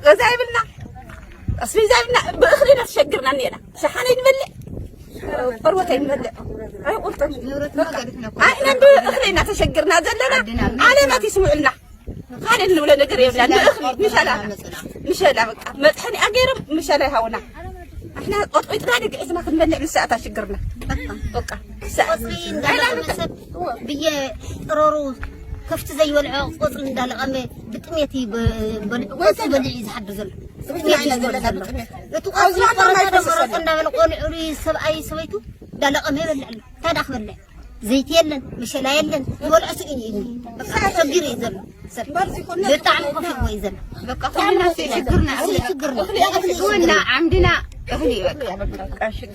ገዛ ይብልና፣ ኣስቤዛ ይብልና፣ ብእኽሊ ኢና ተሸግርና እኒኤና። ሸሓነ ይንበልዕ፣ ቆርበት ኣይንበልዕ፣ ኣይቁርጥን። ንሕና ብእኽሊ ኢና ተሸግርና ዘለና። ዓለማት ይስምዑልና። ካልእ ንብሎ ነገር የብልና። ብእኽሊ ምሸላ፣ ምሸላ በቃ መጥሐኒ ኣገይሮም ምሸላ ይሃቡና። ንሕና ቆጥቂጥና ድግዒስና ክንበልዕ ንሳኣታ ሽግርና። በቃ ቆፅሊ እንዳለቐመ ሰብ ብየ ጥረሩ ከፍቲ ዘይበልዖ ቆፅሊ እንዳለቐመ ብጥሜት እዩ በ-፣ በልዑ። ቆፅሊ በሊዑ እዩ ዝሓድር ዘሎ። ብጥሜት እዩ ዝበልዕ ዘሎ። እቲ ቆፅሊ ቆረፃ ደመረፆ እንዳበለ ቆልዑ ሰብኣይ ሰበይቱ እንዳለቐመ ይበልዕ ኣሎ። እንታይ ደኣ ክበልዕ? ዘይቲ የለን፣ መሸላ የለን፣ ዝበልዖ ስኢኑ እዩ። በቃ ተሸጊሩ እዩ ዘሎ ሰብ። ብጣዕሚ ከፊእዎ እዩ ዘሎ። በቃ ኩልና ሽግርና፣ ሽግርና። ሽግርና። ዓምድና እኽሊ እዩ በቃ።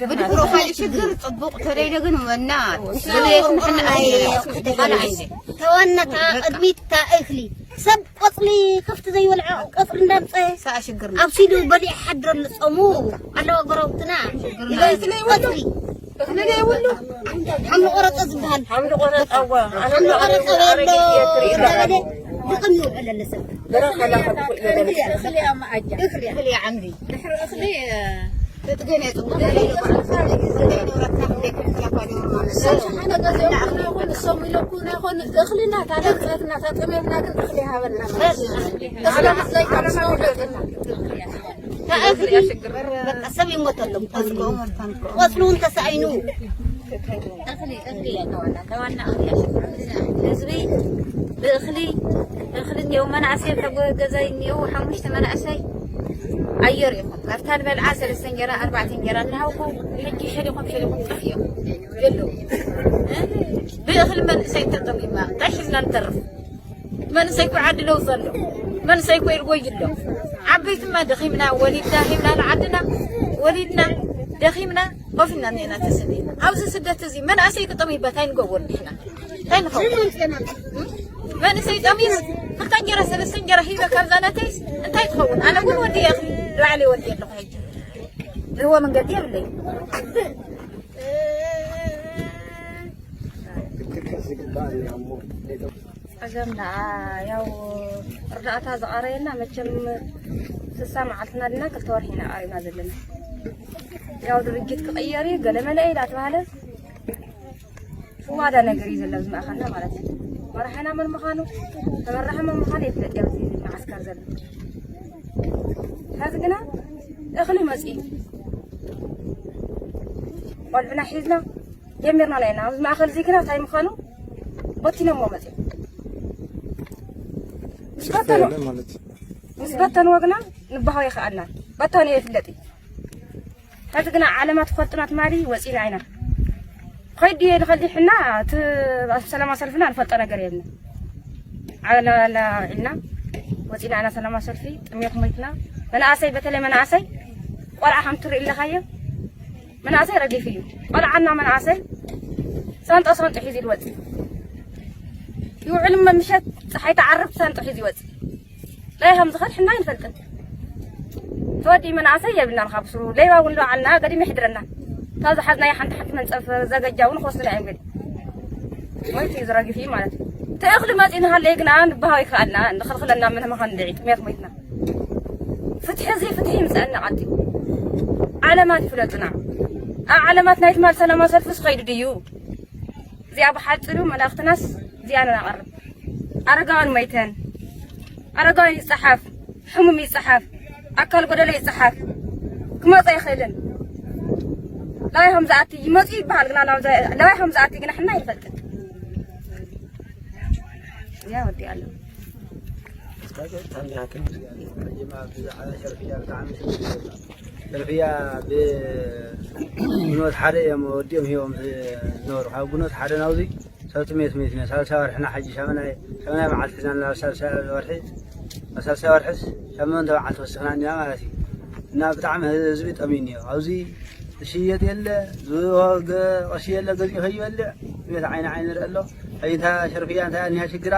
ብድሕሩ ካልእ ሽግር ጽቡቕ ተደይደ ግን ወና ብዘየስምሐና ኣይነ። ተወነታ ቅድሚት እታ እኽሊ ሰብ ቆጽሊ ከፍቲ ዘይበልዖ ቆጽሊ እንዳምጸ ሳኣ ሽግርና። ኣብሲሉ በሊዕ ሓድረሉ ጾሙ ኣለዋ ጎረብትና። ሽግርና። ቆጽሊ እኽሊ ዘይብሉ ሓምሊ ቆረጠ ዝበሃል። ሓምሊ ቆረጠ፣ እዋ። ሓምሊ ቆረጠ በሎ እንዳበለ ድቕም ይውዕል ኣሎ ሰብ። በረኸላ ከብኩ እኽሊ እያ፣ እኽሊ እያ መኣጃ። እኽሊ እያ። እኽሊ እያ ዓምዲ። ድሕሪ እኽሊ፣ እ፣ ትጥገን እያ ጽቡቕ። ሸሓነ ገዚኦም ይኹን፣ ንሶም ኢለኩና ይኹን፣ እኽልና ታነብፀትና፣ ታጠሜትና ግን እኽሊ ሃበና። እኽሊ ዘይካ ምስ መውደቅና። እኽሊ በቃ ሰብ ይሞተሎም። ቆጽሉ፣ ቆጽሉ እውን ተሳኢኑ። እኽሊ፣ እኽሊ እያ ተዋና፣ ተዋና እኽሊ እያ። ህዝቢ ብእኽሊ፣ እኽሊ እኒአው መናእሰይ፣ ካብ ገዛይ እኒአው ሓሙሽተ መናእሰይ ኣየር ይኹን። ካብታ ንበልዓ ሰለስተ እንጀራ፣ ኣርባዕተ እንጀራ እናሃውኩ፣ ሕጂ ሸሊኾም፣ ሸሊኾም ጠፊኦም የለዉ። እ? ብእኽሊ መንእሰይ እንተጠሚማ፣ እንታይ ሒዝና ንተርፍ? መንእሰይ እኮ ዓዲ ለውጢ ኣሎ። መንእሰይ እኮ ይርጎይ ኣሎ። ዓበይትማ ደኺምና፣ ወሊድና፣ ሂብና ንዓድና፣ ወሊድና፣ ደኺምና፣ ኮፍ ኢልና እኒአና ተሰዲድና። ኣብዚ ስደት እዚ መንእሰይ ክጠምይበት ኣይንገብሮን ንሕና። እንታይ ንኸውን? መንእሰይ ጠምዩ ክልተ እንጀራ፣ ሰለስተ እንጀራ ሂበ ካብዛ ናተይስ እንታይ ትኸውን? ኣነ እውን ወዲየ እኽሊ ንባዕለይ ወዲየ ኣለኹ ሕጂ። ዝህቦ መንገዲ የብለይ። ጸገም ደኣ ያው እርዳእታ ዝቐረየና መቸም ስሳ መዓልትና ድና ክልተ ወርሒ ኢና ቀሪብና ዘለና። ያው ድርጅት ክቕየር እዩ ገለመለ እዩ ዳተባሃለ ሽዋዳ ነገር እዩ ዘሎ ኣብዚ ማእኸልና ማለት እዩ። መራሕና መን ምዃኑ፣ ተመራሒ መን ምዃኑ ይፍለጥ እዩ ኣብዚ መዓስከር ዘሎ። ሕዚ ግና እኽሊ መፅዩ ቆልዑና ሒዝና ጀሚርና ኣለና። ኣብዚ ማእኸል እዚ ግና እንታይ ምዃኑ በቲኖሞ መፅዮም። ምስ በተኑ-፣ ማለት እዩ። ምስ በተንዎ ግና ንባሃው ይኸኣልና። በታኒ ይፍለጥ እዩ። ሕዚ ግና ዓለማ ትፈልጥና ትማሊ ወፂና ኢና። ኸይድ ድየ ንኸልዲ ሕና እቲ ኣብ ሰላማ ሰልፍና ንፈልጦ ነገር የብልና። ዓለና ኢልና ወፂና ኢና ሰላማ ሰልፊ፣ ጥሜት ሞይትና። መናእሰይ፣ በተለይ መናእሰይ፣ ቆልዓ ከም ትርኢ ኣለኻዮ። መናእሰይ ረጊፍ እዩ። ቆልዓና መናእሰይ ሳንጦ ሳንጦ ሒዙ ይወፅእ። ይውዕል እሞ ምሸት ፀሓይ ትዓርብ ሳንጦ ሒዙ ይወፅእ። ታይ ከም ዝኸድ ሕና ኣይንፈልጥን። ተወዲ መናእሰይ የብልናን ካብ ስሩ። ሌባ እውን ዶ ዓልና ገዲም ይሕድረና። ካብ ዝሓዝናዮ ሓንቲ ሓንቲ መንፀፍ ዘገጃ እውን ክወስዱና እዮም ገዲም። ሞይቱ እዩ ዝረግፍ እዩ ማለት እዩ። እቲ እኽሊ መፂኡ ንሃለየ ግና ንበሃው ይከኣልና፣ ንኽልኽለና ምን መኻን ድዒ ጥሜት ሞይትና። ፍትሒ እዚ ፍትሒ ይምፀአና ቀልጢፉ። ዓለማት ይፍለጡና። ኣብ ዓለማት ናይ ትማል ሰላማዊ ሰልፊ ዝኸይዱ ድዩ? እዚኣ ብሓፂሩ መልእኽትናስ እዚኣ ነቕርብ። ኣረጋውያን መይተን፣ ኣረጋውያን ይፀሓፍ፣ ሕሙም ይፀሓፍ፣ ኣካል ጎደሎ ይፀሓፍ፣ ክመፁ ኣይኽእልን። ለዋይ ከም ዝኣቲ ይመፁ ይበሃል፣ ግና ናብ ዘ-፣ ለዋይ ከም ዝኣቲ ግና ሕና ኣይንፈልጥን። እዚኣ ወዲኣ ኣለሁ። ሸርፍያ ብግኖት ሓደ እዮም ወዲኦም ሂቦም ዝነበሩ። ካብ ግኖት ሓደ ናብዚ ሰብ ጥሜት ሜት ኢና። ሳልሳይ ወርሕና ሕጂ ሻምናይ፣ ሻምናይ መዓልቲ ሒዝና ናብ ሳልሳይ ወርሒ፣ ኣብ ሳልሳይ ወርሕስ ሻሞንተ መዓልቲ ወሲኽና እኒና ማለት እዩ። እና ብጣዕሚ ህዝቢ ጠምዩ እኒኦ። ኣብዚ ዝሽየጥ የለ፣ ዝወገ-፣ ቅርሺ የለ፣ ገዚኡ ከይበልዕ ጥሜት ዓይኒ ዓይኒ ይርኢ ኣሎ። ሕጂ እንታ ሸርፍያ እንታይ እኒሃ ሽግራ?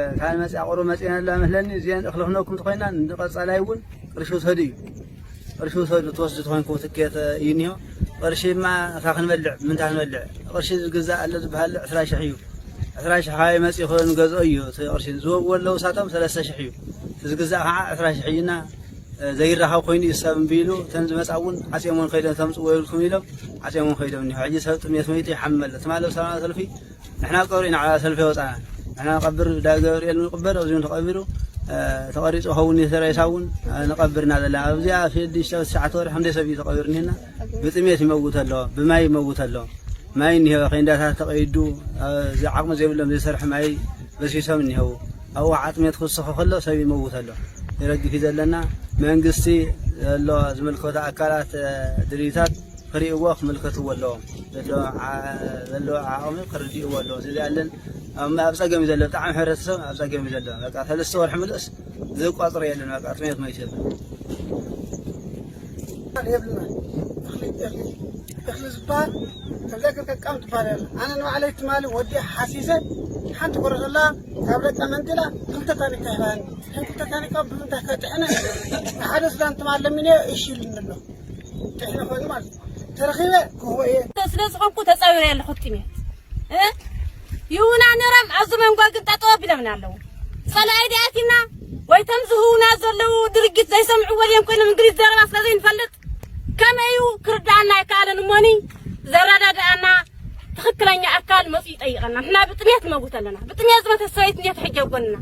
እታ ንመጽኣ ቁሩብ መጺእና ኣላ መስለኒ። እዚአን እኽሊ ክነኩም ተኾይና ንቐጻላይ እውን ቅርሺ ውሰዱ እዩ። ቅርሺ ውሰዱ፣ ትወስዱ ተኾይንኩም ትኬት እዩ እኒሆ። ቅርሺ እማ እታ ክንበልዕ፣ ምንታ ክንበልዕ? ቅርሺ ዝግዛእ ኣሎ ዝበሃል ዕስራ ሽሕ እዩ። ዕስራ ሽሕ ካበይ መጺኡ ንገዝኦ እዩ እቲ ቅርሺ። ዝወግዎ ኣለዉ እሳቶም ሰለስተ ሽሕ እዩ። ዝግዛእ ከዓ ዕስራ ሽሕ እዩና። ዘይራኸብ ኮይኑ እዩ ሰብ እምቢ ኢሉ። እተን ዝመፃ እውን ዓፅዮም እውን ከይዶም ተምፅዎ ይብልኩም ኢሎም ዓፅዮም እውን ከይዶም እኒሆ። ሕጂ ሰብ ጥሜት መይቱ ይሓምም ኣሎ። ትማሊ ኣብ ሰላማዊ ሰልፊ ንሕና ቀብሪ ኢና ሰልፊ ወፃና። ንሕና ንቐብር ዳ ገብርኤል ንቕበር ኣብዚ እውን ተቐቢሩ ተቐሪፁ ኸውን እዩ ተሬሳ እውን ንቐብርና ዘለና ኣብዚኣ ሽዱሽተ ትሽዓተ ወርሒ ክንደይ ሰብ እዩ ተቐቢሩ እኒና። ብጥሜት ይመውት ኣሎ፣ ብማይ ይመውት ኣሎ። ማይ እኒሀ ኬንዳታት ተቐይዱ ዝዓቕሚ ዘይብሎም ዘይሰርሑ ማይ በሲሶም እኒሀው። ኣብኡ ዓጥሜት ክውስኸ ከሎ ሰብ ይመውት ኣሎ። ይረግፍ እዩ ዘለና። መንግስቲ ዘሎ ዝምልከቶ ኣካላት ድልዩታት ክርእይዎ ክምልከትዎ ኣለዎም። ዘለዎ ዓቕሚ ክርድእዎ ኣለዎም። እዚ ኣለን ኣብ ጸገም እዩ ዘሎ። ብጣዕሚ ሕብረተሰብ ኣብ ጸገም እዩ ዘሎ። በቃ ሰለስተ ወርሒ ምሉእስ ዝቋጽሮ የለን። በቃ ጥሜት መይቱ የለን። የብልና እኽሊ ዝበሃል ከምዛ ገርካ ቃም ትበሃል ኣነ ንባዕለይ ትማሊ ወዲ ሓሲሰ ሓንቲ ኮረሰላ ካብ ደቃ መንጢላ ክልተ ታኒካ ይባኒ ሕን ክልተ ታኒካ ብምንታይ ከጥሕነ ሓደ ስዳን ትማል ለሚነ እሺ ኢሉኒ ኣሎ ጥሕነ ኮይኑ ማለት ተረኺበ ክህቦ እየ ስለ ዝኾንኩ ተፃዊረ ኣለኹ ጥሜት ይሁና ነረም ኣብዚ መንጎ ግን ጠጠው ኣቢሎምና ኣለዉ። ጸላኢ ድኣቲና ወይ ተም ዝህውና ዘለዉ ድርጊት ዘይሰምዕዎ ድዮም ኮይኖም እንግሊዝ ዘረባ ስለ ዘይንፈልጥ ከመይ እዩ ክርድኣና ኣይከኣለን እሞኒ ዘረዳድኣና ትኽክለኛ ኣካል መፁ ይጠይቐና። ንሕና ብጥሜት ንመውት ኣለና። ብጥሜት ዝሞተት ሰበይቲ እንዴት ሕጂ ኣብ ጎንና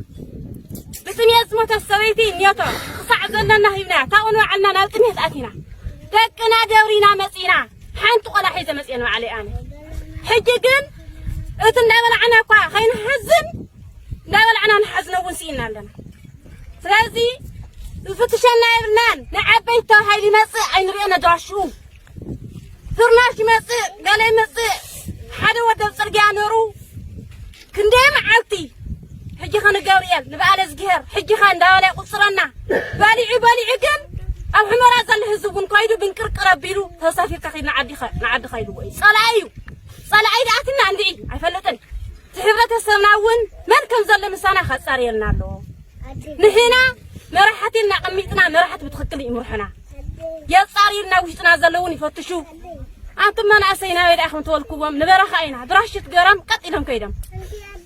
ብጥሜት ዝሞተት ሰበይቲ እኔቶ ክሳዕ ዘለና ሂብናያ ታኡ ንባዕልና ናብ ጥሜት ኣቲና ደቅና ደብሪና መፂና ሓንቲ ቆልዓ ሒዘ መፅየ ንባዕለይ ኣነ ሕጂ ግን እቲ እንዳበላዕና እኳ ከይንሓዝን እንዳበላዕና ንሓዝነ እውን ስኢና ኣለና ስለዚ ዝፍትሸና የብልናን ንዓበይቲ ተባሂሉ ይመፅእ ኣይንሪኦ ነድራሽኡ ፍርናሽ ይመፅእ ገለ ይመፅእ ሓደ ወደብ ፅርግያ ነሩ ክንደይ መዓልቲ ሕጂ ከ ንገብርኤል ንበዓለ ዝግሄር ሕጂ ከ እንዳበለ ይቁፅረና በሊዑ በሊዑ ግን ኣብ ሕመራ ዘሎ ህዝቢ እውን ከይዱ ብንቅርቅር ኣቢሉ ተሳፊርካ ከይድ ንዓዲ ከይድዎ እዩ ፀላኢ እዩ ፀላኢ ደኣትና እንድዒ ኣይፈልጥን እቲ ሕብረተሰብና እውን መን ከም ዘሎ ምሳና ከፃርየልና ኣለዎ ንሕና መራሕቲ እናቐሚጥና መራሕቲ ብትኽክል ይምርሑና የፃርዩልና ውሽጥና ዘለውን ይፈትሹ ኣንቱም መናእሰይ ናበይ ደኣ ከም ተወልክዎም ንበረኻ ኢና ብራሽት ገሮም ቀጥ ኢሎም ከይዶም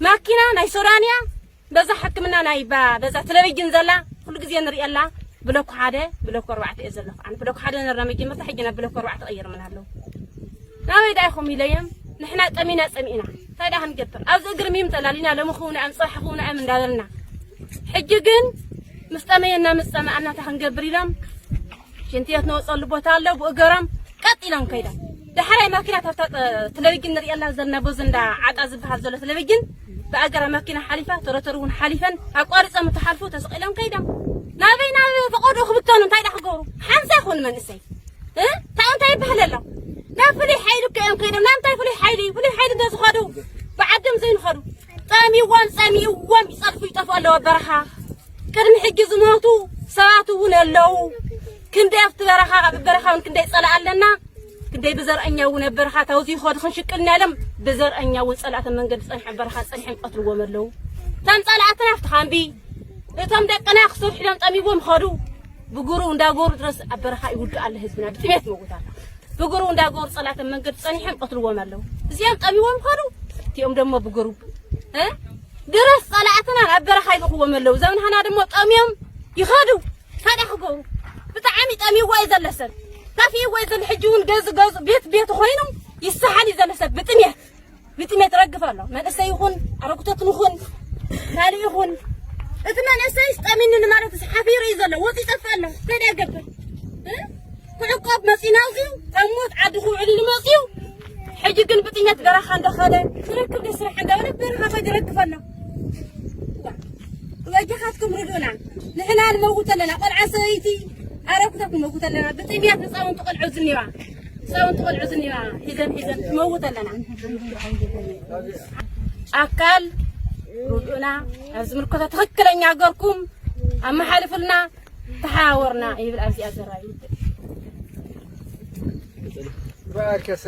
ማኪና ናይ ሶዳንያ በዛ ሕክምና ናይ በዛ ቴሌቪዥን ዘላ ኩሉ ግዜ ንሪኤላ ብለኩ ሓደ ብለኩ ኣርባዕተ እየ ዘለኹ ኣነ ብለኩ ሓደ ነርና መጀመርታ ሕጂ ናብ ብለኩ ኣርባዕተ ቀይርምና ኣለዉ ናበይ ደኣ ኢኹም ኢለዮም ንሕና ጠሚና ጸሚእና እንታይ ደኣ ክንገብር ኣብዚ እግሪ ሚም ተላሊና ሎሚ ክውንኣም ጽባሕ ክውንኣም እንዳበልና ሕጂ ግን ምስ ጠመየና ምስ ጸመኣና እንታይ ክንገብር ኢሎም ሽንቲ ቤት ንወፀሉ ቦታ ኣሎ ብኡ ገሮም ቀጥ ኢሎም ከይዶም ዳሕራይ ማኪና ካብታ ቴሌቪዥን ንሪኤላ ዘለና ቦዚ እንዳ ዓጣ ዝበሃል ዘሎ ቴሌቪዥን ብኣገራ ማኪና ሓሊፋ ተረተሩ እውን ሓሊፈን ኣቋሪፆም እንትሓልፉ ተሰቒሎም ከይዶም ናበይ ናብ ፈቐድኡ ክብተኑ እንታይ ዳ ክገብሩ ሓንሳ ይኹን መንእሰይ ታው እንታይ ይበሃል ኣሎ ናብ ፍሉይ ሓይሊ እኮ እዮም ከይዶም ናብ እንታይ ፍሉይ ሓይሊ ፍሉይ ሓይሊ እንተ ዝኸዱ ብዓዶም ዘይንኸዱ ጠሚዎም ጸሚእዎም ይጸድፉ ይጠፍኡ ኣለዎ በረኻ ቅድሚ ሕጂ ዝሞቱ ሰባት እውን ኣለዉ ክንደይ ኣብቲ በረኻ ኣብ በረኻ እውን ክንደይ ጸላእ ኣለና ክንደይ ብዘርእኛ እውን ኣብ በረኻ ታውዚ ይኸዱ ክንሽቅልና ኢሎም ብዘርእኛ እውን ጸላእተ መንገዲ ጸኒሖም በረኻ ጸኒሖም ቀትልዎም ኣለዉ እቶም ጸላእትና ኣብቲ ካምቢ እቶም ደቅና ክስርሑ ኢሎም ጠሚዎም ኸዱ ብጉሩ እንዳጎሩ ድረስ ኣብ በረኻ ይውድእ ኣሎ ህዝብና ብጥሜት መውት ኣሎ ብጉሩ እንዳጎሩ ጸላእተ መንገዲ ጸኒሖም ቀትልዎም ኣለዉ እዚኦም ጠሚዎም ኸዱ እቲኦም ደሞ ብጉሩ ድረስ ጸላእትና ናብ በረኻ ይልኽዎም ኣለዉ ዘምንሃና ደሞ ጠምዮም ይኸዱ ታዲያ ክገብሩ ብጣዕሚ ጠሚዎ እዩ ዘሎ ሰብ ከፊእዎ እዩ ዘሎ ሕጂ እውን ገዙ ገዙ ቤት ቤት ኮይኑ ይሰሓል እዩ ዘሎ ሰብ ብጥሜት ብጥሜት ረግፍ ኣሎ መንእሰይ ይኹን ኣረጉቶት ንኹን ካልእ ይኹን እቲ መንእሰይስ ጠሚኒ ማለት ሓፊሩ እዩ ዘሎ ወፂ ይጠፍእ ኣሎ እንታይ ዳኣ ይገብር ክዕቆብ መፂና እዚዩ ካብ ሞት ዓዲ ክውዕል ኢሉ መፂዩ ሕጂ ግን ብጥሜት በረኻ እንዳኸደ ክረክብ ደይ ስራሕ እንዳበለ በረኻ ከይዱ ይረግፍ ኣሎ በጃኻትኩም ርድኡና ንሕና ንመውት ኣለና ቆልዓ ሰበይቲ ኣረጉቶት ንመውት ኣለና ብጥሜት ህፃውንቲ ቆልዑ ዝኒዋ ህፃውንቲ ቆልዑ ዝኒዋ ሒዘን ሒዘን ትመውት ኣለና ኣካል ርድኡና ኣብ ዝምልከቶ ትኽክለኛ ገርኩም ኣመሓልፉልና ተሓዋወርና ይብል ኣብዚኣ ዘራይ ይውድእ ብኣርከሰ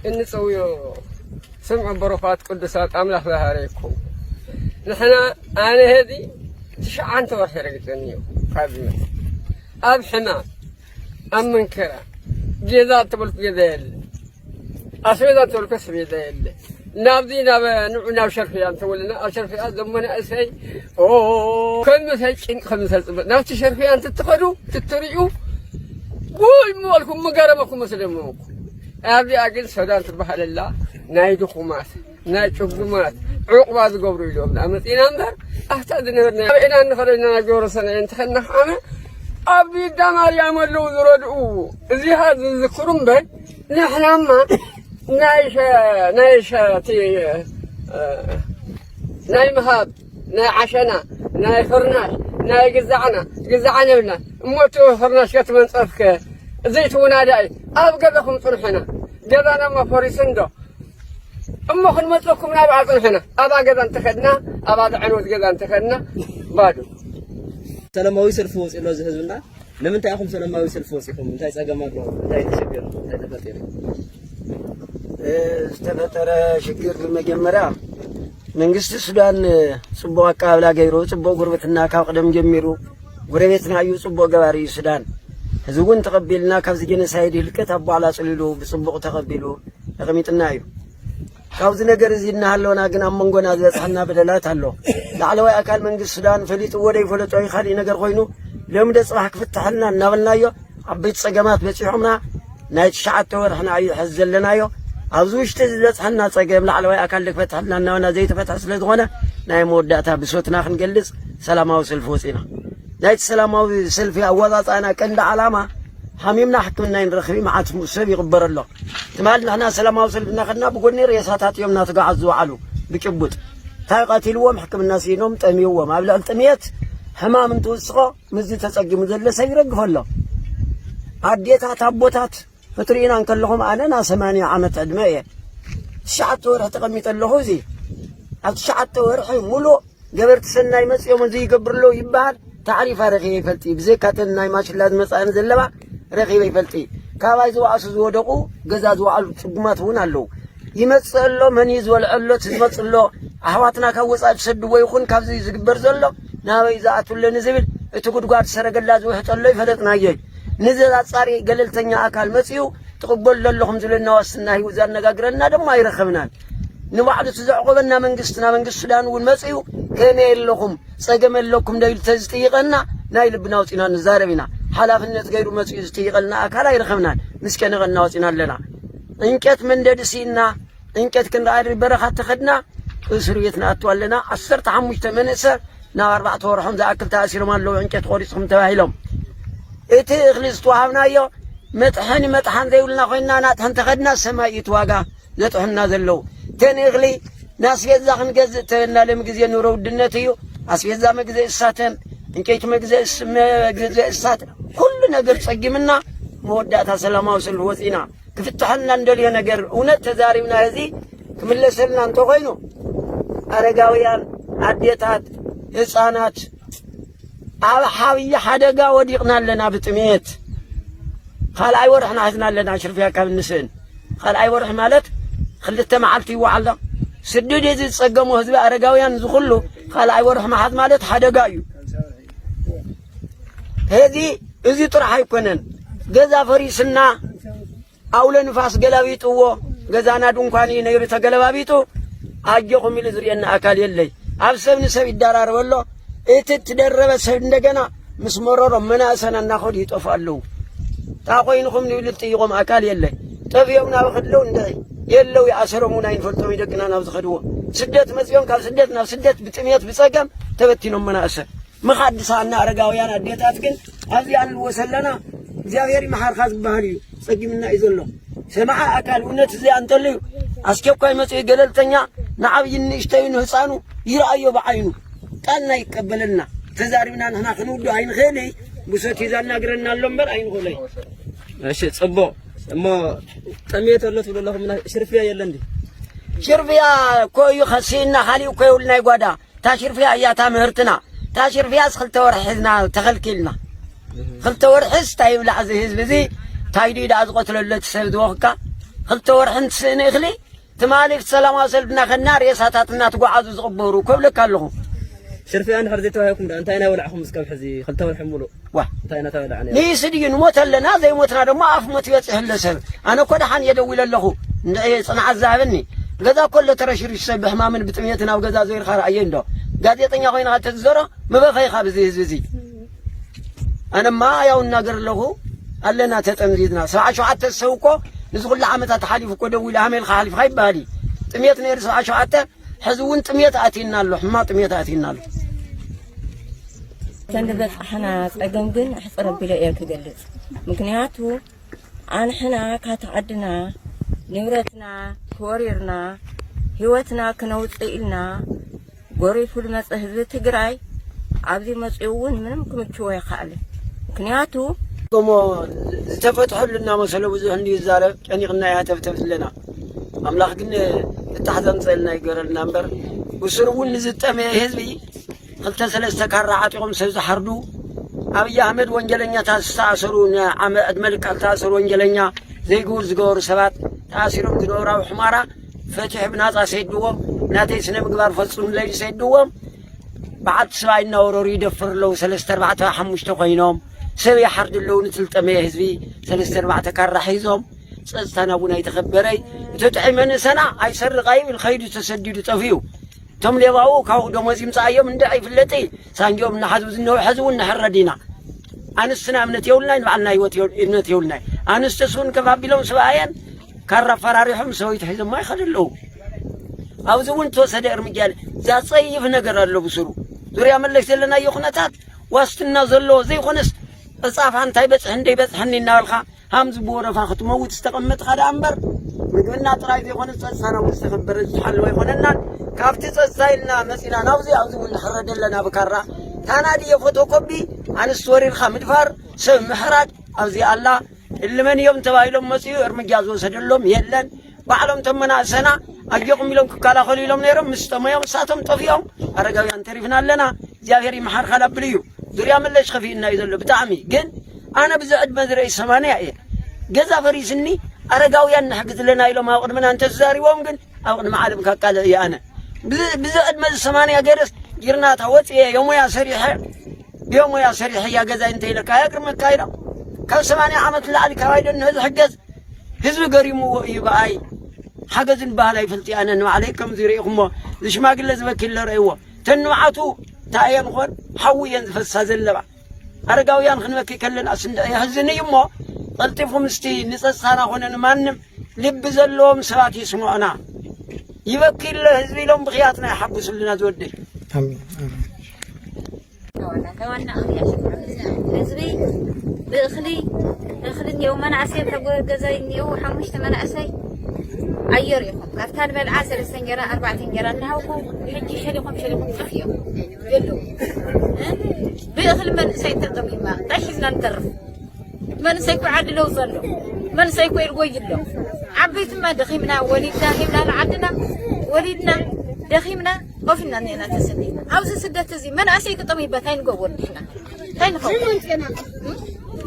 እንጸውዮ ስምዑ በረኻት ቅዱሳት ኣምላኽ ዝሃረየኩም ንሕና ኣነ ሄዚ ትሽዓንተ ወርሒ ረግጸኒ እዩ ካብ ዝመጽእ ኣብ ሕማም ኣብ መንከራ ጌዛ እተበልኩ ጌዛ የለ ኣስቤዛ እተበልኩ ኣስቤዛ የለ ናብዚ ናብ ንዑ ናብ ሸርፍያ እንተወለና ኣብ ሸርፍያ ዘመነ እሰይ ኦ ከምሰይ ጭንቅ ከምሰይ ጽበ ናብቲ ሸርፍያ እንትትኸዱ ትትሪኡ ወይ ምበልኩም ምገረመኩም መስለምኩ ኣብዚኣ ግን ሰዳን ትበሃለላ ናይ ድኹማት ናይ ጭጉማት ዕቑባ ዝገብሩ ኢሎም ኣመፂና እምበር ኣብታ ዝነበርና ኣበኤና እንኸደና ናይ ገብረሰናይ እንተኸድና ከዓነ ኣብ ቢዳ ማርያም ኣለዉ ዝረድኡ እዚሃ ዝዝክሩ እምበር ንሕናማ ናይ ሸ- ናይ ሸቲ ናይ ምሃብ ናይ ዓሸና ናይ ፍርናሽ ናይ ግዛዕና ግዛዕና የብልና እሞ እቲ ፍርናሽ ከትመንፀፍከ ዘይትውናዳ እዩ ኣብ ገዛኹም ፅንሑና ገዛና እሞ ፈሪሱ እንዶ እሞ ክንመፀኩም ናብ ኣፅንሑና ኣብኣ ገዛ እንተኸድና ኣብኣ ዝዓነወት ገዛ እንተኸድና ባዶ ሰላማዊ ሰልፊ ወፂኡ ኣሎ እዚ ህዝብና ንምንታይ ኢኹም ሰላማዊ ሰልፊ ወፂኹም እንታይ ፀገም ኣሎ እንታይ ተሸገሩ እንታይ ተፈጢሩ ዝተፈጠረ ሽግር ብመጀመርያ መንግስቲ ሱዳን ፅቡቅ ኣቀባብላ ገይሩ ፅቡቅ ጉርብትና ካብ ቅደም ጀሚሩ ጎረቤትና እዩ ፅቡቅ ገባሪ እዩ ሱዳን እዚ እውን ተቐቢልና ካብዚ ጀነሳይድ ህልቀት ኣብ በዓላ ፅሊሉ ብፅቡቅ ተቐቢሉ ተቐሚጥና እዩ ካብዚ ነገር እዚ እናሃለወና ግን ኣብ መንጎና ዝበፅሐና በደላት ኣሎ ላዕለዋይ ኣካል መንግስቲ ሱዳን ፈሊጥዎ ደይፈለጦ እዩ ካሊእ ነገር ኮይኑ ሎምደ ፅባሕ ክፍትሐልና እናበልናዮ ዓበይቲ ፀገማት በፂሖምና ናይ ትሽዓተ ወርሕና እዩ ሕዚ ዘለናዮ ኣብዚ ውሽጢ ዝበፅሐና ፀገም ላዕለዋይ ኣካል ክፈትሐልና እናበልና ዘይተፈትሐ ስለዝኾነ ናይ መወዳእታ ብሶትና ክንገልፅ ሰላማዊ ሰልፊ ወፂና ናይቲ ሰላማዊ ሰልፊ ኣወፃፅኣና ቀንዲ ዓላማ ሓሚምና ሕክምና ይንረኽብ እዩ መዓት ሰብ ይቕበር ኣሎ ትማል ንሕና ሰላማዊ ሰልፊ እናኸድና ብጎኒ ሬሳታት እዮም እናተጓዓዙ ዝወዓሉ ብጭቡጥ እንታይ ቀቲልዎም ሕክምና ስኢኖም ጠሚዎም ኣብ ልዕሊ ጥምየት ሕማም እንትውስኾ ምስዚ ተፀጊሙ ዘሎ ሰብ ይረግፍ ኣሎ ኣዴታት ኣቦታት ክትርእዩና እንከለኹም ኣነ ና ሰማንያ ዓመት ዕድመ እየ ትሽዓተ ወርሒ ተቐሚጠ ኣለኹ እዚ ኣብ ትሽዓተ ወርሒ ሙሉእ ገበርቲ ሰናይ መፅኦም እዚ ይገብር ኣለዉ ይበሃል ታዕሪፋ ረኺበ ይፈልጢ ብዘይካተን ናይ ማሽላ ዝመፃእን ዘለዋ ረኺበ ይፈልጢ ካባይ ዝባእሱ ዝወደቑ ገዛ ዝወዓሉ ፅጉማት እውን ኣለዉ ይመፅእ ኣሎ መን እዩ ዝበልዐ ኣሎ እቲ ዝመፅእ ኣሎ ኣሕዋትና ካብ ወፃኢ ዝሰድዎ ይኹን ካብዚ ዝግበር ዘሎ ናበይ ዝኣትውለኒ ዝብል እቲ ጉድጓድ ሰረገላ ዝውሕጠሎ ይፈለጥናዮ እዩ ንዚ ኣፃሪ ገለልተኛ ኣካል መፅኡ ትቕበሉ ዘለኹም ዝብለና ዋስትና ሂቡ ዘነጋግረና ድማ ኣይረኸብናን ንባዕሉ እቲ ዘዕቆበና መንግስትና መንግስቲ ሱዳን እውን መፅኡ ከመይ ኣለኹም ፀገም ኣለኩም ዶ ኢሉ ተዝጥይቐና ናይ ልብና ኣውፂና ንዛረብ ኢና ሓላፍነት ገይሩ መፅኡ ዝጥይቐልና ኣካል ኣይረኸብናን ምስ ከነቐና ኣውፂና ኣለና እንጨት መንደዲ ስኢና እንጨት ክንረኣድሪ በረኻ ተኸድና እስር ቤት ንኣቱ ኣለና ዓሰርተ ሓሙሽተ መንእሰ ናብ ኣርባዕተ ወርሖም ዝኣክል ተኣሲሮም ኣለዉ ዕንጨት ቆሪፅኹም ተባሂሎም እቲ እኽሊ ዝተዋሃብናዮ መጥሐኒ መጥሓን ዘይብልና ኮይንና ናጥሕን ተኸድና ሰማይ እዩ ዋጋ ዘጥሑና ዘለዉ ተን እኽሊ ናስቤዛ ክንገዝእ ተበልና ለም ግዜ ኑሮ ውድነት እዩ ኣስቤዛ መግዘእ እሳተን እንጨይቲ መግዘእ እሳት ኩሉ ነገር ፀጊምና መወዳእታ ሰላማዊ ሰልፊ ወፂና ክፍትሐልና እንደልዮ ነገር እውነት ተዛሪብና እዚ ክምለሰልና እንተኮይኑ ኣረጋውያን ኣዴታት ህፃናት ኣብ ሓብዪ ሓደጋ ወዲቕና ኣለና ብጥሜት ካልኣይ ወርሕና ሒዝና ኣለና ሽርፍያ ካብ እንስእን ካልኣይ ወርሒ ማለት ክልተ መዓልቲ ይወዓልና ስድድ እዚ ዝፀገሙ ህዝቢ ኣረጋውያን ዝኩሉ ካልኣይ ወርሒ መሓዝ ማለት ሓደጋ እዩ ሕዚ እዚ ጥራሕ ኣይኮነን ገዛ ፈሪስና ኣውሎ ንፋስ ገላቢጥዎ ገዛና ድንኳን እዩ ነይሩ ተገለባቢጡ ኣጆኹም ኢሉ ዝርእየና ኣካል የለይ ኣብ ሰብ ንሰብ ይደራረበ ኣሎ እቲ ትደረበ ሰብ እንደገና ምስ መረሮም መናእሰና እናኸዱ ይጠፉ ኣለዉ እንታይ ኮይንኹም ንብል ዝጥይቖም ኣካል የለይ ጠፊኦም ናብ ከድለው እንድዒ የለው ይኣሰሮም እውን ኣይንፈልጦም ይደቅና ናብ ዝኸድዎ ስደት መፅኦም ካብ ስደት ናብ ስደት ብጥሜት ብፀገም ተበቲኖም መናእሰ ምኻድ ዝሰኣና ኣረጋውያን ኣዴታት ግን ኣብዚኣ ንልወስ ኣለና እግዚኣብሔር ይመሓርካ ዝበሃል እዩ ጸጊምና እዩ ዘሎ ሰማዓ ኣካል እውነት እዚኣ እንተልዩ ኣስቸኳይ መጽኡ ገለልተኛ ንዓብይ ንእሽተዩ ንህፃኑ ይረኣዮ ብዓይኑ ቃልና ይቀበለልና ተዛሪብና ንሕና ክንውዶ ኣይንኽእል ብሶት እዩ ዘናግረና ኣሎ እምበር ኣይንኽእሎይ እሺ ጽቡቕ እሞ ጠሜት ኣሎ ትብሉ ኣለኹም ሽርፍያ የለ እንዲ ሽርፍያ እኮ እዩ ከሲእና ካሊእ እኮ የብሉ ናይ ጓዳ እታ ሽርፍያ እያ እታ ምህርትና። እታ ሽርፍያስ ክልተ ወርሒ ሒዝና ተኸልኪልና። ክልተ ወርሒስ እንታይ ይብላዕ እዚ ህዝቢ እዚ? እንታይ ድዩ ደኣ ዝቐትለሉ እቲ ሰብ ዝወኽካ? ክልተ ወርሒ እንትስእኒ እኽሊ ትማሊ ኣብቲ ሰላማዊ ሰልፊ እናኸድና ሬሳታት እናተጓዓዙ ዝቕበሩ እኮ እብለካ ኣለኹ። ሽርፍያ እንድሕር ዘይተባሂኹም ደኣ እንታይ ኢና በላዕኹም እስካብ ሕዚ ክልተ ወርሒ ሙሉእ? ዋ እንታይ ኢና ተበላዕና? ንኢሱ ድዩ ንሞት ኣለና ዘይሞትና ደሞ ኣፍ ሞት ይበፅሕ ኣሎ ሰብ። ኣነ እኮ ደሓን እየ ደዊለ ኣለኹ። እንድዒ ፅንዓት ዝሃበኒ። ገዛ ኮሎ ተረሽሪሽ ሰብ ብሕማምን ብጥሜትን ኣብ ገዛ ዘይርካ ረኣየ እንዶ። ጋዜጠኛ ኮይንካ ተትዘሮ ምበኸይካ ብዚ ህዝቢ እዚ። ኣነማ ያው እናገር ኣለኹ፣ ኣለና ተጠምዚዝና። ሰብዓ ሸውዓተ ሰብ እኮ ንዚ ኩሉ ዓመታት ሓሊፉ እኮ ደው ኢሉ ሃሜልካ ሓሊፍካ ይበሃል እዩ። ጥሜት ነይሩ ሰብዓ ሸውዓተ፣ ሕዚ እውን ጥሜት ኣትዩና ኣሎ፣ ሕማቕ ጥሜት ኣትዩና ኣሎ። ከንዲ በጻሕና ጸገም ግን ኣሕጽር ኣቢለ እየ ክገልጽ። ምክንያቱ ኣንሕና ካታ ዓድና ንብረትና ክወሪርና ህይወትና ክነውጽእ ኢልና ጎሪፉ ዝመጸ ህዝቢ ትግራይ ኣብዚ መጺኡ እውን ምንም ክምችዎ ይኸኣልን። ምክንያቱ እሞ ዝተፈትሐሉ እናመሰሎ ብዙሕ እንዲ ይዛረብ ጨኒቕና እያ ተብተብ ኣለና። ኣምላኽ ግን ፍታሕ ዘምፀልና ይገረልና እምበር ብስሩ እውን ንዝጠመየ ህዝቢ ክልተ ሰለስተ ካራ ዓጢቖም ሰብ ዝሓርዱ ኣብይ ኣሕመድ ወንጀለኛታት ዝተኣሰሩ ንዓመ ዕድመ ልክዕ ዝተኣሰሩ ወንጀለኛ ዘይግቡር ዝገበሩ ሰባት ተኣሲሮም ዝነበሩ ኣብ ሑማራ ፈትሒ ብናፃ ሰይድዎም ናተይ ስነ ምግባር ፈፁምለይ ሰይድዎም በዓልቲ ሰብኣይ እናወረሩ ይደፍር ኣለዉ ሰለስተ ኣርባዕተ ሓሙሽተ ኮይኖም ሰብ ይሓርዱ ኣለዉ ንትልጠመየ ህዝቢ ሰለስተ ኣርባዕተ ካራ ሒዞም ጸጥታና እውን ኣይተኸበረይ እቲ ጥዒመኒ ሰና ኣይሰርቕ ኣይብል ከይዱ ተሰዲዱ ጠፊኡ እቶም ሌባኡ ካብኡ ደሞዝ ይምጻኣዮም እንደ ኣይፍለጥ ሳንጊኦም እናሓዙ ዝነውሐ ዝውን ንሕረድ ኢና ኣንስትና እምነት የብልናይ ንባዕልና ህይወት እምነት የብልናይ ኣንስትስ እውን ከፍ ኣቢሎም ሰብኣየን ካራ ኣፈራሪሖም ሰበይቱ ሒዞማ ይኸዱ ኣለዉ ኣብዚ እውን ተወሰደ እርምጃ ኣለ ዘጸይፍ ነገር ኣሎ ብስሩ ዙርያ መለሽ ዘለናዮ ኩነታት ዋስትና ዘለዎ ዘይኮነስ እጻፋ እንታይ በጽሕ እንደይ በጽሕኒ እናበልካ ሃምዚ ብወረፋ ክትመውት ዝተቐመጥኻ ደኣ እምበር ምግብና ጥራይ ዘይኮነ ጸጥታና እውን ዝተኸበረ ዝተሓለወ ኣይኮነናን። ካብቲ ጸጥታ ኢልና መጺና ናብዚ ኣብዚ እውን ንሕረድ ኣለና ብካራ ታናዲ የፎቶኮቢ ኣንስቲ ወሪርካ ምድፋር ሰብ ምሕራድ ኣብዚ ኣላ እልመን እዮም ተባሂሎም መጺኡ እርምጃ ዝወሰደሎም የለን። ባዕሎም እቶም መናእሰና ኣጆኹም ኢሎም ክከላኸሉ ኢሎም ነይሮም ምስ ጠመዮም እሳቶም ጠፊኦም ኣረጋውያን ተሪፍና ኣለና እግዚኣብሔር ይምሓርካ ላብል እዩ ዙርያ መለሽ ከፊእና እዩ ዘሎ ብጣዕሚ ግን ኣነ ብዚ ዕድመ ዝርኢ ሰማንያ እየ ገዛ ፈሪስኒ ኣረጋውያን ንሕግዝ ኣለና ኢሎም ኣብ ቅድምና እንተዝዛሪቦም ግን ኣብ ቅድሚ ዓለም ካቃልዕ እየ ኣነ ብዚ ዕድመ እዚ ሰማንያ ገይረስ ጊርናታ ወፅየ የሞያ ሰሪሐ ብሞያ ሰሪሐያ ገዛይ እንተ ኢለካ ኣየግርመካ ኢሎም ካብ ሰማንያ ዓመት ንላዕሊ ካባይ ዶ እንሆ ዝሕገዝ ህዝቢ ገሪምዎ እዩ ብኣይ ሓገዝ ዝበሃል ኣይፈልጥ ኣነ ንባዕለይ ከምዚ ርኢኹሞ ዝሽማግለ ዝበኪ ኣሎ ረእይዎ ተንባዓቱ እንታይ እየን ኾን ሓዊ እየን ዝፈሳ ዘለባ ኣረጋውያን ክንበኪ ከለና ስንደ የሕዝን እዩ እሞ ቀልጢፉ ምስቲ ንፀፅታና ኾነ ንማንም ልቢ ዘለዎም ሰባት ይስምዑና ይበኪ ኣሎ ህዝቢ ኢሎም ብኽያትና ይሓጉስሉና ዝወደይ ህዝቢ ብእኽሊ እኽሊ እኒአው መናእሰይ ተጎ ገዛይ እኒአው ሓሙሽተ መናእሰይ ኣየር ኢኹም ካብታ ንበልዓ ሰለስተ እንጀራ ኣርባዕተ እንጀራ እናሃውኩ ሕጂ ሸሊኾም ሸሊኾም ጠፊኦም የለው ብእኽሊ መንእሰይ ተጠሚማ እንታይ ሒዝና ንተርፍ መንእሰይ እኮ ዓዲ ለውጢ ኣሎ መንእሰይ እኮ ይርጎይ ኣሎ ዓበይትማ ደኺምና ወሊድና ሂብና ንዓድና ወሊድና ደኺምና ኮፍ ኢልና እኒአና ተሰዲድና ኣብዚ ስደት እዚ መንእሰይ ክጠምይበት ኣይንገብር ንሕና እንታይ ንኸውን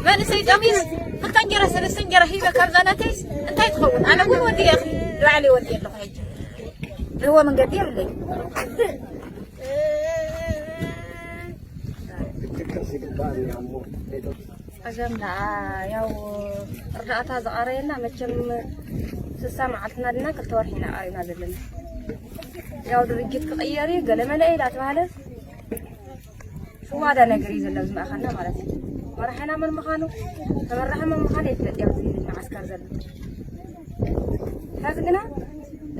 መንእሰይ ጠምይስ ክልተ እንጀራ ሰለስተ እንጀራ ሂበ ካብዛ ናተይስ እንታይ ትኸውን ኣነ እውን ወዲየ ላዕሊ ወዲየ ኣለኹ ሕጂ ዝህቦ መንገዲ የብለይ ጸገም ደኣ ያው እርዳእታ ዝቐረየና መቸም ስሳ መዓልትና ድና ክልተ ወርሒ ኢና ቀሪብና ዘለና ያው ድርጅት ክቕየር እዩ ገለመለ እዩ ዳተባሃለ ሽዋዳ ነገር እዩ ዘሎ ዝማእኸልና ማለት እዩ መራሒና መን ምዃኑ ተመራሒ መን ምዃኑ ይፍለጥ እዮም እዚ መዓስከር ዘሎ ሕዚ ግና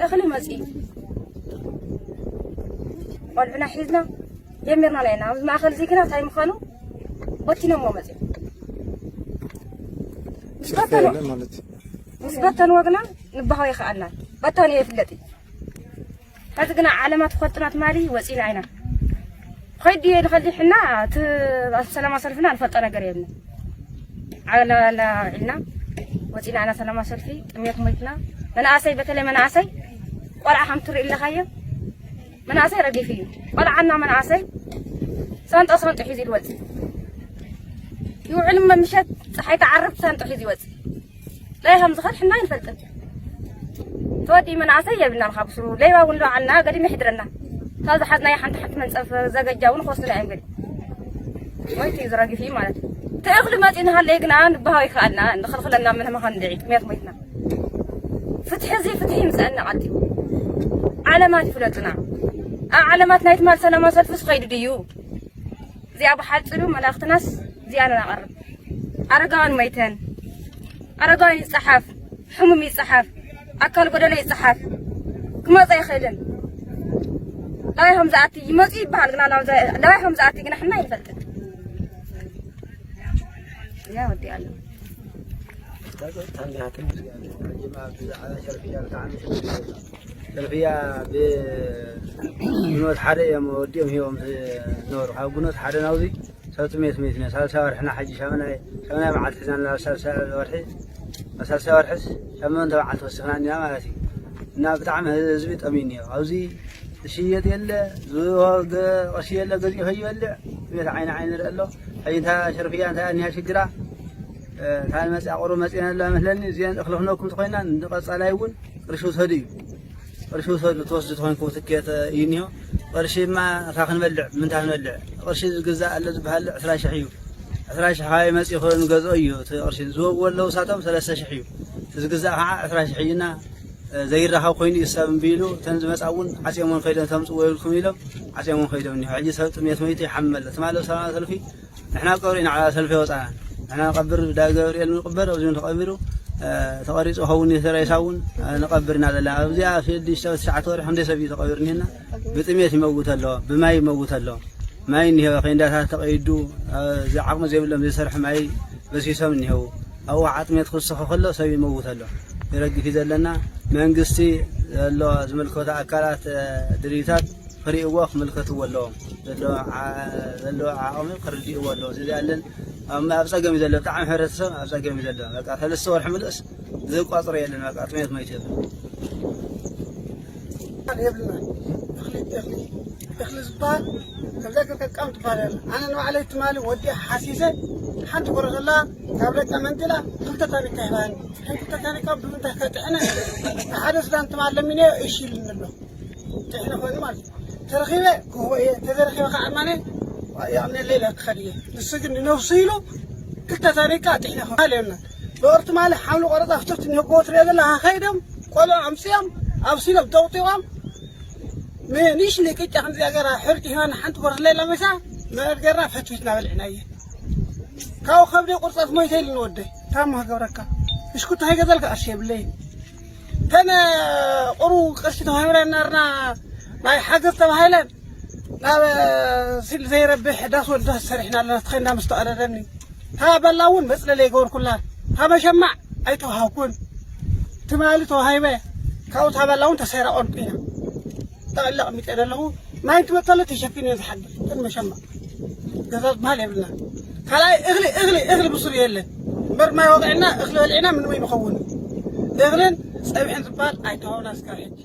እኽሊ መፅኡ ቆልዑና ሒዝና ጀሚርና ኣለና ኣብዚ ማእኸል እዚ ግና እንታይ ምዃኑ በቲኖሞ መፅኡ ምስ በተንዎ ግና ንባሃው ይኽኣልና በታኒ ይፍለጥ እዩ ሕዚ ግና ዓለማ ትፈልጥና ትማሊ ወፂና ኢና ኸይዲ ንኸዲ ሕና እቲ ሰላማ ሰልፍና ንፈልጦ ነገር የብልና ዓለና ዒልና ወፂና ኢና ሰላማ ሰልፊ ጥሜት ሞይትና መናእሰይ በተለይ መናእሰይ ቆልዓ ከም ትርኢ ኣለኻዮ መናእሰይ ረጊፉ እዩ ቆልዓና መናእሰይ ሳንጦ ሳንጦ ሒዙ ይወፅእ ይውዕል እሞ ምሸት ፀሓይ ትዓርብ ሳንጦ ሒዙ ይወፅእ ናይ ከም ዝኸድ ሕና ይንፈልጥን ተወዲ መናእሰይ የብልናን ካብ ስሩ ሌባ እውን ዶ ዓልና ገዲም ይሕድረና ካብ ዝሓዝናዮ ሓንቲ ሓንቲ መንፀፍ ዘገጃ እውን ክወስድና እዮም ገዲ ሞይቱ እዩ ዝረግፍ እዩ ማለት እዩ ተእኽሊ መፂኡ ንሃለይ ግና ንበሃው ይከኣልና ንኽልኽለና ምን መኻን ድዒ ጥሜት ሞይትና ፍትሒ እዚ ፍትሒ ይምፀአና ቀልጢ ዓለማት ይፍለጡና። ኣብ ዓለማት ናይ ትማል ሰላማዊ ሰልፍስ ኸይዱ ድዩ? እዚኣ ብሓጺሩ መልእኽትናስ እዚኣ ነቕርብ። ኣረጋውያን መይተን፣ ኣረጋውያን ይጸሓፍ፣ ሕሙም ይጸሓፍ፣ ኣካል ጎደሎ ይጸሓፍ፣ ክመጽእ ኣይኽእልን። ለዋይ ከም ዝኣቲ ይመጽእ ይበሃል፣ ግና ለዋይ ከም ዝኣቲ ግና ሕና ኣይንፈልጥን። እዚኣ ወዲኣ ኣለኹ። ሰልፍያ ብግንቦት ሓደ እዮም ወዲኦም ሂቦም ዝነበሩ። ካብ ግንቦት ሓደ ናብዚ ሰብ ጥሜት መይትና። ሳልሳይ ወርሕና ሕጂ ሻምናይ፣ ሻምናይ መዓልቲ ሒዛና፣ ሳልሳይ ወርሒ፣ ሳልሳይ ወርሕስ ሻምንተ መዓልቲ ወሲኽና እኒና ማለት እዩ። እና ብጣዕሚ ህዝቢ ጠሚዩ እኒኦ። ኣብዚ ዝሽየጥ የለ፣ ዝወገ-፣ ቅርሺ የለ፣ ገዚኡ ከይበልዕ፣ ጥሜት ዓይኒ ዓይኒ ንርኢ ኣሎ። ሕጂ እንታ ሸርፍያ እንታይ እኒሃ ሽግራ? እ፣ እንታ ንመጽኣ ቁሩብ መጺእና ኣላ መስለኒ። እዚአን እኽሊ ክነኩም እንተኾይና፣ ንቐጻላይ እውን ቅርሺ ውሰዱ እዩ። ቅርሺ ውሰዱ፣ ትወስዱ ተኾይንኩም ትኬት እዩ እኒሆ። ቅርሺ ድማ እታ ክንበልዕ፣ ምንታ ክንበልዕ? ቅርሺ ዝግዛእ ኣሎ ዝበሃል ዕስራ ሽሕ እዩ። ዕስራ ሽሕ ካበይ መጺኡ ንገዝኦ እዩ እቲ ቅርሺ። ዝህብዎ ኣለዉ ሳቶም ሰለስተ ሽሕ እዩ። እቲ ዝግዛእ ከዓ ዕስራ ሽሕ እዩና፣ እ፣ ዘይረኻብ ኮይኑ እዩ ሰብ እምቢ ኢሉ። እተን ዝመጻ እውን ዓጽዮምን ከይዶም ተምጽእዎ ይብልኩም ኢሎም ዓጽዮምን ከይዶም እኒሆ። ሕጂ ሰብ ጥሜት መይቱ ይሓምም ኣሎ። ትማሊ ኣብ ሰላማዊ ሰልፊ ንሕና ቀብሪ ኢና፣ ሰልፊ ወፃና። ንሕና ንቐብር፣ ዳ ገብርኤል ንቕበር፣ ኣብዚ እውን ተቐቢሩ፣ እ፣ ተቐሪፁ ኸውን እዩ፣ እቲ ሬሳ እውን፣ እ፣ ንቐብር ኢና ዘለና። ኣብዚኣ ሽዱሽተ ወይ ትሽዓተ ወርሒ ክንደይ ሰብ እዩ ተቐቢሩ እኒሀና? ብጥሜት ይመውት ኣሎ፣ ብማይ ይመውት ኣሎ። ማይ እኒሀ፣ ኬንዳታት ተቐይዱ፣ እ፣ እዚ ዓቕሚ ዘይብሎም ዘይሰርሑ ማይ በሲሶም እኒሀው። ኣብኡ ዓጥሜት ክውስኸ ከሎ ሰብ ይመውት ኣሎ። ይረግፍ እዩ ዘለና። መንግስቲ ዘሎ ዝምልከቶ ኣካላት፣ እ፣ ድርጅታት ክርእይዎ ክምልከትዎ ኣለዎም። ዘሎ ዓ-፣ ዘሎ ዓቕሚ ክርድእዎ ኣለዎም። እዚ ኣለን ኣብ፣ ኣብ ጸገም እዩ ዘሎ። ብጣዕሚ ሕብረተሰብ ኣብ ጸገም እዩ ዘሎ። በቃ ሰለስተ ወርሒ ምሉእስ ዝቋጽሮ የለን። በቃ ጥሜት መይቱ የለን። የብልና። እኽሊ፣ እኽሊ፣ እኽሊ ዝበሃል ከም ደቂ ቀቃም ትበሃል የለን። ኣነ ንባዕለይ ትማሊ ወዲ ሓሲሰ ሓንቲ ጎረሰላ ካብ ደቃ መንጢላ ክልተ ታኒካ ይበሃል። ሕን ክልተ ታኒካ ብምንታይ ከጥዕነ? ሓደ ስዳን ትማሊ ለሚነ እሺ ኢሉኒ ኣሎ። ጥሕነ ኮይኑ ማለት እዩ። ተረኺበ ክህቦ እየ፣ ተዘረኺበ ከዓ ማነ የቕንየለይ ኢለ ክኸድ እየ። ንሱ ግን ንነብሱ ኢሉ ክልተ ታኒካ ጥሕነ ኮይኑ ኣለና። ዶር ትማሊ ሓምሊ ቆረፃ ፍቶት ንህቦ ትሪኦ ዘለኻ ከይዶም ቆልዑ ኣምፅኦም ኣብሲሎም ጠውጢቖም ንንእሽተይ ቅጫ ከምዚኣ ገራ ሕርጭ ሂባና ሓንቲ ጎረስ ሌላ መሳ መእድ ገርና ፈትፊትና በልዕና እየ። ካብኡ ከብደ ቁርፀት ሞይተ ኢሉ ንወደይ ታሞ ክገብረካ እሽኩታ ከይገዘልካ ቅርሺ የብለይን። ተን ቁሩ ቅርሺ ተዋሂብና እናርና ናይ ሓገዝ ተባሂለን ናብ ሲል ዘይረብሕ ዳስ ወዳስ ሰሪሕና ኣለና። ተኸይና ምስ ተቐደደኒ ታበላ እውን መፅለሊ የገበርኩላን። ታመሸማዕ ኣይተዋሃብኩን። ትማሊ ተዋሂበ ካብኡ ታበላ እውን ተሰይራ ቆንጡ ኢና። ጠቕለ ኣቕሚጠ ዘለኹ ማይ እንትመፀለ ተሸፊኑ እየ ዝሓድር። ተን መሸማዕ ገዛ ዝበሃል የብልና። ካልኣይ እኽሊ፣ እኽሊ፣ እኽሊ ብስሩ የለን። እምበር ማይ ወቕዕና እኽሊ በሊዕና ምንም ኣይንኸውን። እኽልን ፀብሕን ዝበሃል ኣይተዋህብና እስካብ ሕጂ።